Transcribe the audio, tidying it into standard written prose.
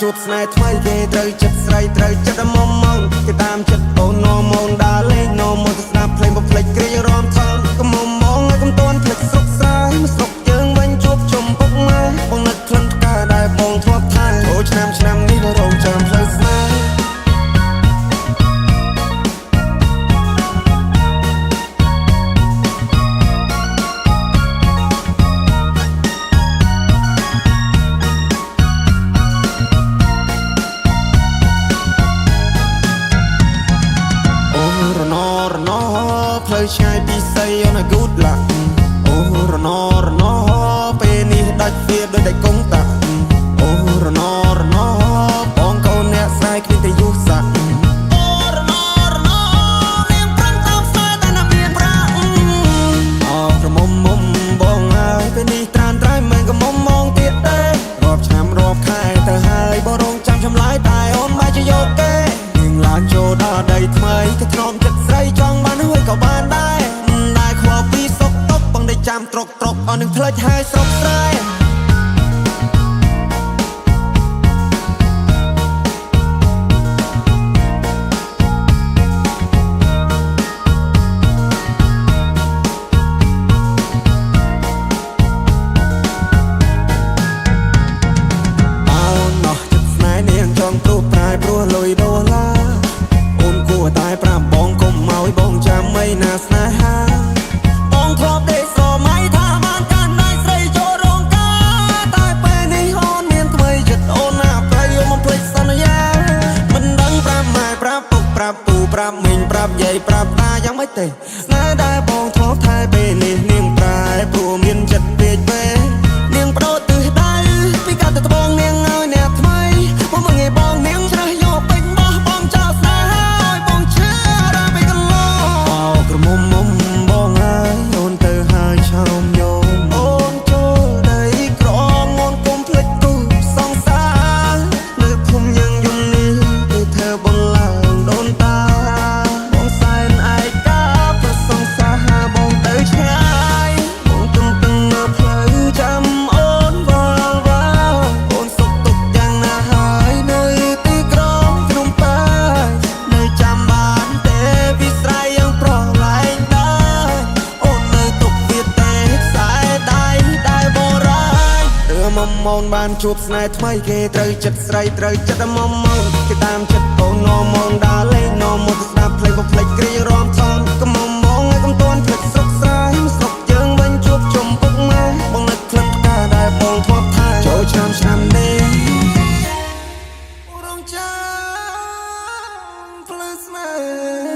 ជួបស្នេហ៍ថ្មីគេត្រូវចិត្តស្រីត្រូវចិត្តមុំមកគេតាមចិត្តអូននមអូនដើរលេងនមមកទៅស្ដាប់ភ្លេងបំភ្លេចគ្រារំថងកុំមុំមកឲ្យកុំតន់ភ្លេចស្រុកស្រែមកស្រុកយើងវិញជួបជុំពុកម៉ែបងនឹកក្លិនផ្កាដែលបងធ្លាប់ថែអូឆ្នាំឆ្នាំនេះបងរងចាំផ្លូវស្នេហ៍ អូរណរណផ្លូវឆ្ងាយពីស័យអូនឲ្យ good luck អូរណរណពេលនេះដាច់វាដូចតែកុងតាក់អូរណរណបងកូនអ្នកស្រែគ្មានតែយុស័កអូរណរណនាងប្រឹងតាមស្នេហ៍តែណាមានប្រាក់អោក្រមុំមុំបងហើយពេលនេះត្រានត្រៃមិនក៏មុំមងទៀតទេរាប់ឆ្នាំរាប់ខែទៅហើយបងរងចាំចម្លើយតែអូនបែរជាយកគេ នាងឡើងចូលដល់ដីថ្មីគេធ្នមចិត្តស្រីចង់បានហើយក៏បានដែរមិនដែលខ្វល់ពីសុកតុកបងដេកចាំត្រុកត្រុកអស់នឹងផ្លេចហើយស្រុកស្រែអោណោះចិត្តស្នេហ៍នាងចង់ព្រួសប្រែព្រោះលុយដុល្លារអូនគួរតែប្រាប់បងកុំឲ្យបងចាំអីណាស្នេហាបងធ្លាប់ដេកស្រមៃថាបានកាន់ដៃស្រីចូលរោងការតែពេលនេះអូនមានថ្មីចិត្តអូនណាប្រៃអូនមកភ្លេចសន្យាមិនដឹងប្រាប់ម៉ែប្រាប់ពុកប្រាប់ពូប្រាប់មីងប្រាប់យាយប្រាប់តាយ៉ាងម៉េចទេស្នេហ៍ដែលបងធ្លាប់ថែពេលនេះនាងប្រែព្រោះមានចិត្តពេកពេលនាងបដូរទិសដៅពីកាត់ទៅត្បូងនាងឲ្យអ្នកថ្មីមកមកងាយបងនាងច្រេះយកពេញបោះបងចោលស្នេហ៍ឲ្យបងឈឺដល់ពេលកន្លងអោក្រមុំមុំបងហើយអូនទៅហើយឆោមញោមអូនចូលដីក្រងអូនកុំភ្លេចគូសង្សារនៅភូមិយើងយំនេះគេធ្វើបងឡើងដូនតាបងសែនឯកាប្រសង្សារបងទៅឆ្ងាយបងទឹងទឹងនៅផ្លូវចាំអូនវល់វ៉ាអូនសុខទុក្ខយ៉ាងណាហើយនៅទីក្រុងភ្នំពេញនៅចាំបានទេវិស្រ័យយ៉ាងប្រឡែងដែរអូននៅទុកវាទេខ្សែដៃដែលបរាយទើមមអូនបានជួបស្នេហ៍ថ្មីគេត្រូវចិត្តស្រីត្រូវចិត្តមុំមកគេតាមចិត្តអូននមអូនដើរលេងនមមកទៅស្ដាប់ភ្លេងបំភ្លេចគ្រារំថងកុំមុំមកឲ្យកុំតន់ភ្លេចស្រុកស្រែស្រុកយើងវិញជួបជុំពុកម៉ែបងនឹកក្លិនផ្កាដែលបងធ្លាប់ថែចូលឆ្នាំឆ្នាំនេះរងចាំផ្លូវស្នេហ៍